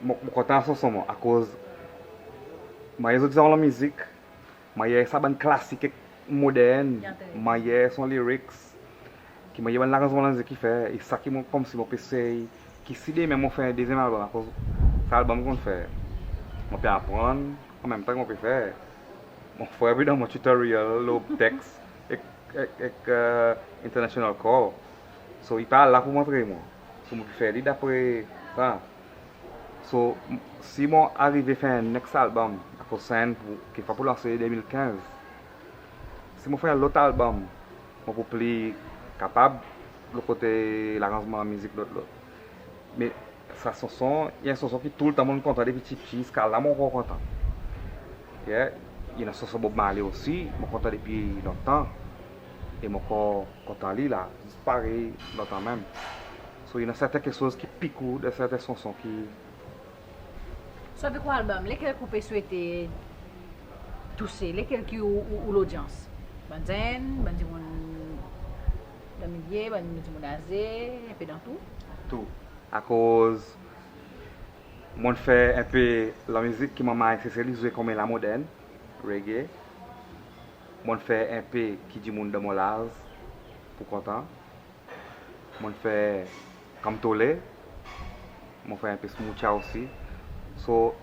mon, mon kontan sanson mwan, akoz mannyer zot dir sa lanmizik, mannyer sa bann klasik ek modern, mannyer son lyrics, ki mannyer bann laranzman lanmizik i fer, e sa ki mon, konmsi mon pe sey, ki si demen mon fer en dezyenm album, akoz sa album mon fer, mon pe aprann, anmenmtan ki mon pe fer. Mon frer pe donn mwan tutorial lo teks ek, ek, ek, e, international chord. So, i pa la pour montre mwan. So, mon pe fer li dapre sa. So, si mon arive fer en next album, akoz sa enn ki pa pou lanse de mil kenz, si mon fer en lot album, mon pou pli kapab lo kote laranzman lanmizik, lot, lot. Me sa sanson, i en sanson ki toultan mon kontan depi pti, pti, ziska la mon ankor kontan. Yeah. I annan sanson Bob Marley osi, mon kontan depi lontan. E mon ankor kontan li la, zis parey lontan menm. So, i annan serten keksoz ki pik ou dan serten sanson ki... So, avek ou album, lekel ki ou pe swete touse, lekel ki ou, ou, ou lodyans? Bann zenn, bann dimoun dan milye, bann dimoun aze, en pe dan tou? Tou. Akoz mon'n fer en pe lanmizik ki manrmay Sesel i zwe konman lamodern, reggae. Mon'n fer en pe ki dimoun dan mon laz pou kontan. Mon'n fer Kamtole, mon'n fer en pe smooth jazz osi. So,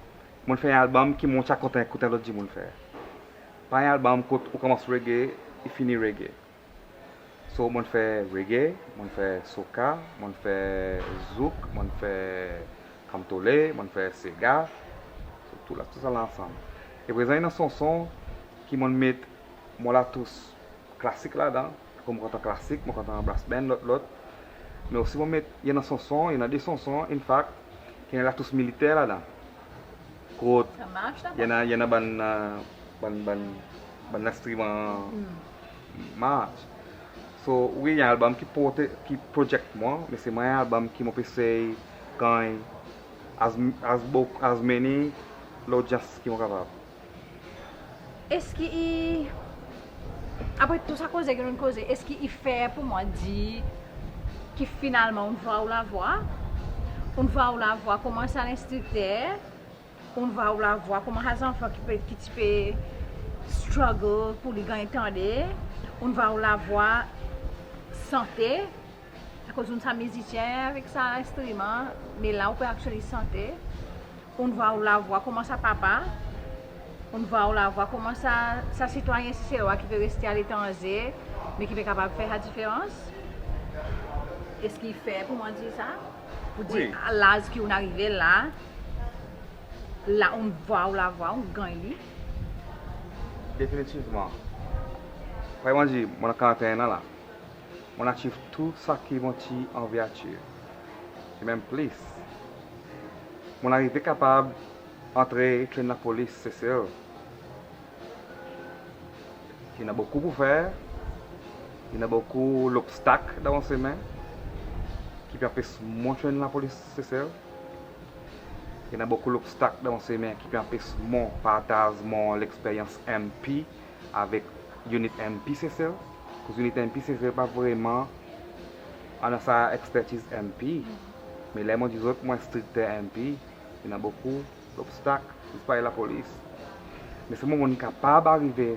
mon'n fer en album ki mon ti a kontan ekout en lot dimoun fer. Pa en album kot ou konmans reggae, i fini reggae. So, mon'n fer reggae, mon'n fer soca, mon'n fer zouk, mon'n fer Kamtole, mon'n fer sega. So, tou la, tou sa la ansanm. E prezan i annan sanson ki mon'n met mon latous klasik ladan, akoz mon kontan klasik, mon kontan brass band, lot, lot. Me osi mon met, i annan sanson, i annan de sanson, in fact, ki annan latous militer ladan. Kot i annan, i annan bann, e, bann, bann, bann lenstriman march. So, wi, i annan album ki porte, ki project mwan, me se mwan en album ki mon pe sey ganny as, as, as many lodyans ki mon kapab. Eski i, apre tou sa koze ki nou'n koze, eski i fer pour mwan dir ki finalman ou'n vwar ou lavwa? Ou'n vwar ou lavwa konman sa lenstrikter? Ou'n vwar ou lavwa konman sa zanfan ki pe, ki ti pe struggle pour li ganny tande? Ou'n vwar ou lavwa sante? Akoz ou'n sa mizisyen avek sa lenstriman, me la ou pe actually sante. Ou'n vwar ou lavwa konman sa papa. Ou'n vwar ou lavwa konman sa, sa sitwayen Seselwa ki pe reste aletranze, me ki pe kapab fer sa diferans. Eski i fer pour mwan dir sa? Pour dir, wi, a laz ki ou'n arive la, la ou'n vwar ou lavwa, ou'n ganny li? Definitivman. Parey mon dir, mon annan karant-e-en an la. Mon'n achieve tou sa ki mon ti anvi achieve. E menm plis. Mon'n arive kapab antre train lapolis Sesel. I annan bokou pour fer. I annan bokou lobstak dan mon semen ki pe anpes mon train lapolis Sesel. I annan bokou lobstak dan mon semen ki pe anpes mon partaz mon leksperyans MP avek unit MP Sesel. Akoz unit MP Sesel pa vreman annan sa ekspertiz MP. Me ler mon dir zot mon enstrikter MP, i annan bokou lobstak, zis parey lapolis. Me selman mon'n kapab arive,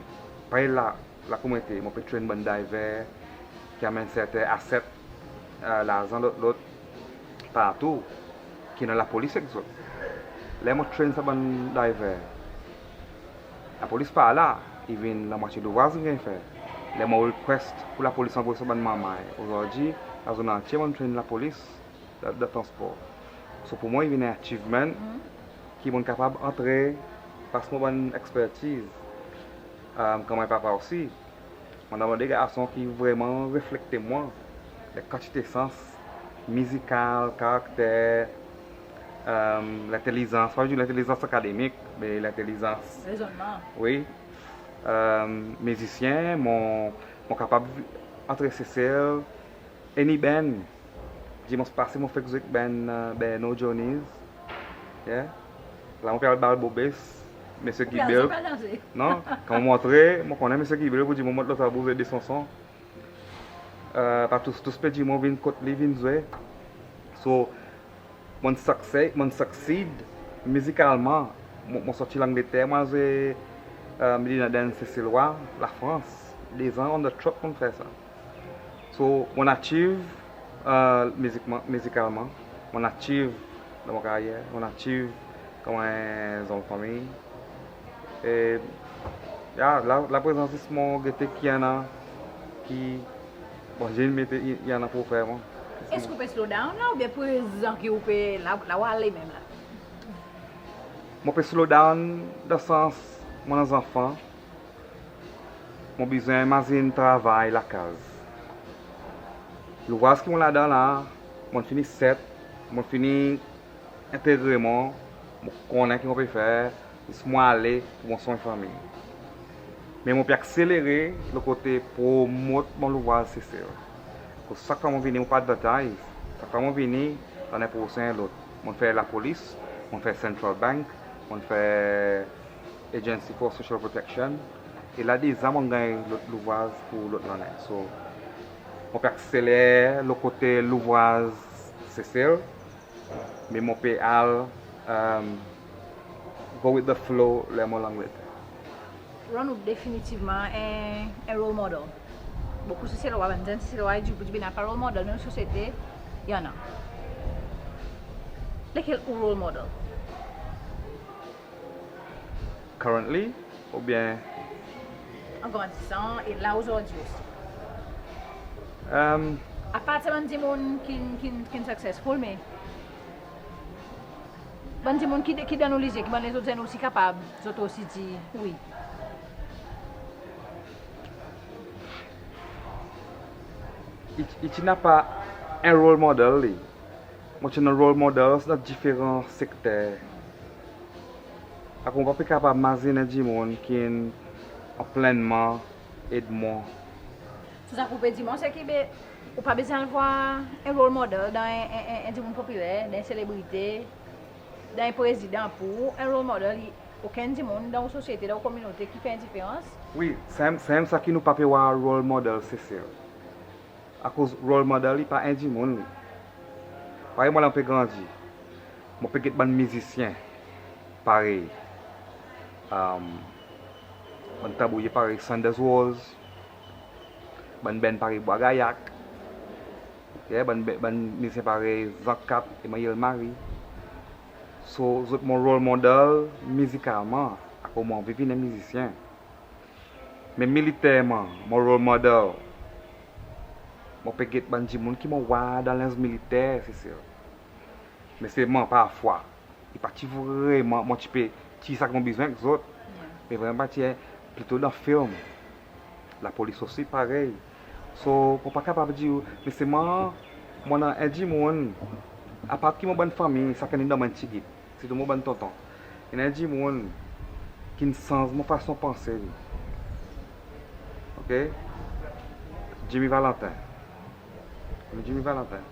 parey la, lakominote, mon pe train bann driver ki anmenn serten aset, e, larzan, lot, lot, partou, ki annan lapolis ek zot. Ler mon train sa bann driver, lapolis pa la, i vin lanmwatye louvraz in ganny fer. Ler mon request pour lapolis anvoy sa bann manrmay. Ozordi, dan zone antye mon'n train lapolis dan, dan transpor. So pour mwan i vin en achievement ki mon'n kapab antre, pas mon bann ekspertiz. E, konman en papa osi, mon annan de garson ki vreman reflekte mwan, dan kantite sans, mizikal, karakter, e, lentelizans, pa dir lentelizans akademik, me lentelizans... Rezonnman. Wi. Mizisyen, mon, mon kapab antre Sesel, any band. Dimans pase mon fek zwe ek band Berno Johnny's. Yeah. La mon pe al bal Bobes, Msye Gibel. Non, kan mon antre, mon konnen Msye Gibel pou dir mon mont lo tanbou zwe de sanson. Pa tous, tous pe dir mon vin kot li vin zwe. So, mon succeed, mon succeed mizikalman. Mon, mon sorti Langleter, mon zwe Medina Dance Seselwa, Lafrans. Dezan on the truck mon fer sa. So, mon achieve mizikman, mizikalman. Mon achieve dan mon karyer, mon achieve konman en zonm fanmir. E, ya, la, la prezan zis mon gete ki annan ki, bon, zis mete i, i annan pou fer mon. Eski ou pe slow down la, oubyen prezan ki ou pe la, la ou ale menm la? Mon pe slow down dan sans mon annan zanfan, mon bezwen mazin travay lakaz. Louvraz ki mon ladan la, mon fini set, mon fini entegre mon, mon konnen ki mon pe fer, zis mon ale pour mon sonny fanmir. Me mon pe akselere lo kote promot mon louvraz Sesel. Akoz sak fwa mon vini, mon pa advertise. Sak fwa mon vini, lannen prosen lot. Mon fer lapolis, mon fer Central Bank, mon fer Agency for Social Protection. E la deza mon ganny lot louvraz pour lot lannen. So, mon pe akselere lo kote louvraz Sesel, me mon pe al, um, go with the flow ler mon Langleter. Ron, ou definitivman en, en role model. Bokou Seselwa, bann zenn Seselwa i dir, pou dir, be napa role model, me dan sosyete i annan. Lekel ou role model? Currently, oubyen? An grandisan, e la ozordi osi. Um, Apard sa bann dimoun ki'n, ki'n, ki'n successful, me bann dimoun ki, ki dan nou lizye, ki bann lezot zenn osi kapab, zot osi dir wi. I, i ti napa en role model li. Mon ti annan role models dan diferan sekter. Akoz mon pa pe kapab mazin en dimoun ki'n an plennman ed mwan. So sa ki ou pe dir mwan se ki, be, ou pa bezwen al vwar en role model dan en, en, en, en dimoun popiler, dan en selebrite, dan en prezidan. Pour ou, en role model i okenn dimoun dan ou sosyete, dan ou kominote ki fer en diferans. Wi, sanmenm, sanmenm sa ki nou pa pe war role model Sesel. Akoz role model i pa en dimoun li. Parey mwan la mon pe grandi, mon pe get bann mizisyen parey, um, bann tanbourye parey Sanders Rose, bann band parey Bwa Gayak, yeah, bann be-, bann mizisyen parey Zan Kat, Emmanuel Marie. So, zot mon role model mizikalman, akoz mon anvi vin en mizisyen. Me militerman, mon role model, mon pe get bann dimoun ki mon war dan lenz militer, Sesel. Me selman parfwa, i pa ti vreman, mon ti pe tir sa ki mon bezwen ek zot. Yeah. Me vreman pa ti, plito dan film. Lapolis osi parey. So, mon pa kapab dir ou, me selman mon annan en dimoun, apard ki mon bann fanmir, sakenn in donn mwan en tigit. Sirtou mon bann tonton. I annan en dimoun ki'n sanz mon fason panse li. OK? Jimmy Valentin. Konn Jimmy Valentin?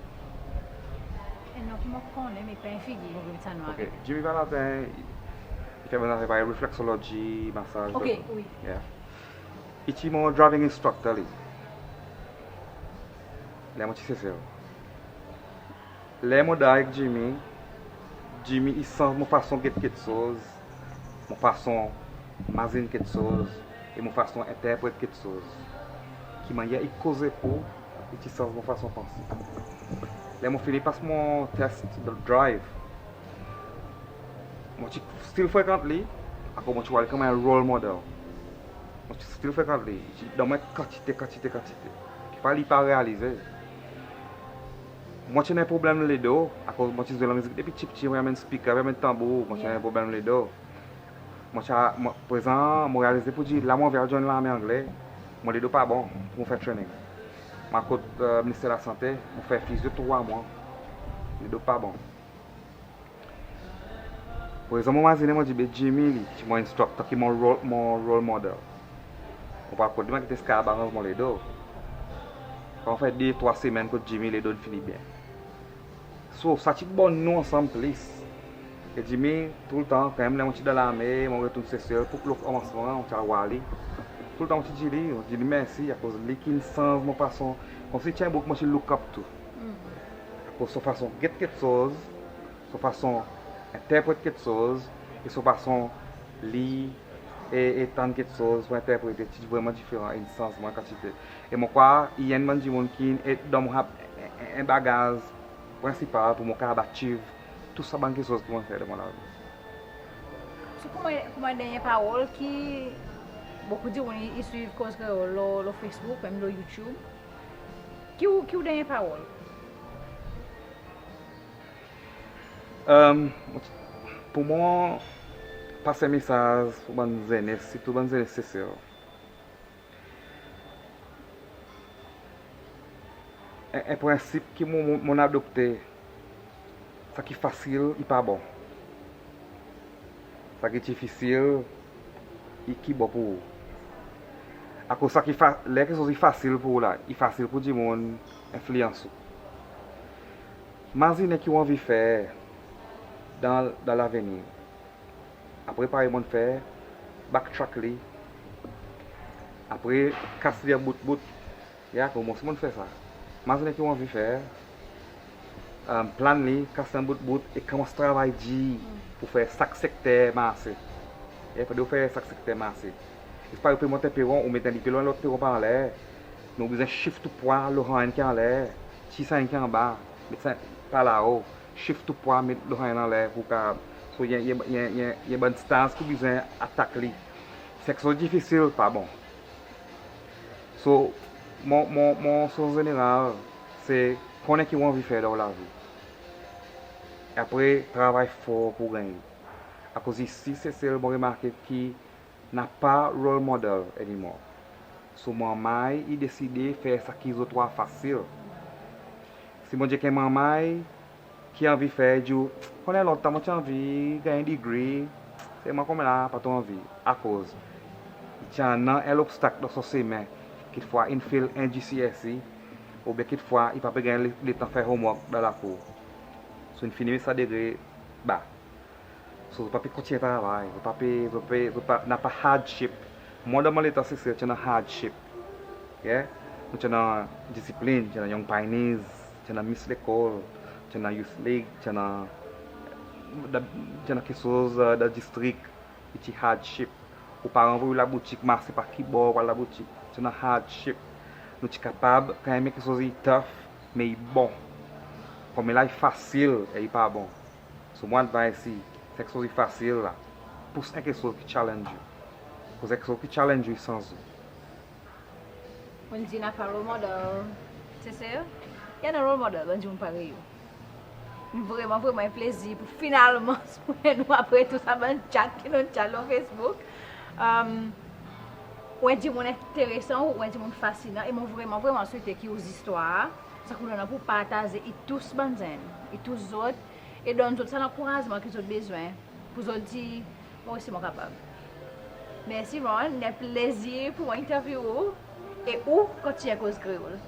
En non ki mon konnen, me pa en figir mon pe met sa non avek. OK. Jimmy Valentin, i, i fer bann zafer parey reflexology, masaz. OK, wi. Yeah. I ti mon driving instructor li. Ler mon ti Sesel. Ler mon drive ek Jimmy, Jimmy i sanz mon fason get keksoz, mon fason mazin keksoz, e mon fason enterpret keksoz. Ki mannyer i koze pou, i ti sanz mon fason panse. Ler mon fini pas mon test de drive, mon ti still frekant li, akoz mon ti war li konman en role model. Mon ti still frekant li, i ti donn mwan kantite, kantite, kantite. Ki pa li pa realize. Mon ti annan problenm ledo, akoz mon ti zwe lanmizik depi ptipti, mon anmenn speaker, mon anmenn tanbour, mon ti annan problenm ledo. Mon ti a, mon, prezan, mon realize pour dir, la mon anvi al join larme angle, mon ledo pa bon pour mon fer training. Mon al kot Minister Lasante, mon fer fizyo trwa mwan, ledo pa bon. Prezan mon mazinen, mon dir, be Jimmy li, ki mon instructor, ki mon role, mon role model. Pou akoz li, mon kit eskarb aranz mon ledo. Kan ou fer de trwa semenn kot Jimmy, ledo in fini byen. So sa ti bonn nou ansanm plis. E Jimmy, toultan, kan menm ler mon ti dan larme, mon retourn Sesel, pou lo konmansman, mon ti al war li. Toultan mon ti dir li, mon dir li mersi, akoz li ki'n sanz mon fason. Konmsi ti en boug mon ti look up to. Akoz son fason get keksoz, son fason enterpret keksoz, e son fason lir e, e tann keksoz pou enterprete ti vreman diferan, e in sanz mon kantite. E mon krwar i enn bann dimoun ki'n donn mwan en, en, en bagaz prensipal pour mon kapab achieve tou sa bann keksoz ki mon fer dan mon lavi. So, koman, koman dernyen parol ki bokou dimoun i, i swiv Koz Kreol lo, lo Facebook, menm lo YouTube. Ki ou, ki ou dernyen parol? Em, pour mwan, pas en mesaz pour bann zenes, sirtou bann zenes Sesel. En, en prensip ki mon, mon, mon adopte, sa ki fasil, i pa bon. Sa ki difisil, i ki bon pour ou. Akoz sa ki fa-, ler keksoz i fasil pour ou la, i fasil pour dimoun enfliyans ou. Mazinen ki ou anvi fer dan, dan lavenir. Apre parey mon'n fer, backtrack li. Apre kas li an bout bout. Ya, koman mon'n fer sa. Mazinen ki ou anvi fer, em, plan li, kas li an bout bout, e konmans travay dir pour fer sak sekter marse. E pandan ou fer sak sekter marse, e pa ou pe mont en peron, ou met li pe lwen lot peron par anler, me ou bezwen shift ou pwa lo sa enn ki anler, tir sa enn ki anba, met sa par lao, shift ou pwa, met lo sa enn anler pour kapab. So, i en, i en, i en, i en, i en bann staz ki ou bezwen atak li. Sa ki difisil, pa bon. So, mon, mon, mon soz zeneral, se konnen ki ou anvi fer dan ou lavi. E apre, travay for pour gannyen. Akoz isi Sesel, mon remarke ki napa role model anymore. So, manmay i deside fer sa ki zot war fasil. Si mon dir ek en manmay ki anvi fer, dir ou, konnen lontan mon ti anvi ganny degree, selman konmela pa tro anvi. Akoz i ti annan en lobstak dan son semen, kekfwa in fail en GCSE, oubyen kekfwa i pa pe ganny le, letan fer homework dan lakour. So, in fini met sa degre ba. So, zot pa pe kontinyen travay, zot pa pe, zot pe, zot pa, napa hardship. Mwan dan mon letan Sesel, ti annan hardship. Yeah? Nou ti annan disiplin, ti annan Young Pioneers, ti annan Miss Lekol, ti annan Youth League, ti annan, dan, ti annan keksoz, eh, dan distrik, ki ti hardship. Ou paran pou al laboutik, marse par ki bor pou al laboutik. Ti annan hardship. Nou ti kapab, kan menm keksoz i tough, me i bon. Konmela i fasil, e i pa bon. So, mon advice, si keksoz i fasil la, pous en keksoz ki challenge ou. Akoz en keksoz ki challenge ou, i sanz ou. Ou dir napa role model, se, se, i annan role model, bann dimoun parey ou. Vreman, vreman en plezir pour finalman swet ou apre tou sa bann chat ki nou'n chat lo Facebook. Em, ou en dimoun enteresan, ou en dimoun fasinan, e mon vreman, vreman swete ki ou zistwar, sa ki ou annan pour partaze, i tous bann zenn, i tous zot, e donn zot sa lankourazman ki zot bezwen pour zot dir, mwan osi mon kapab. Mersi Ron, en plezir pour mwan interview ou, e ou kontinyen koz kreol.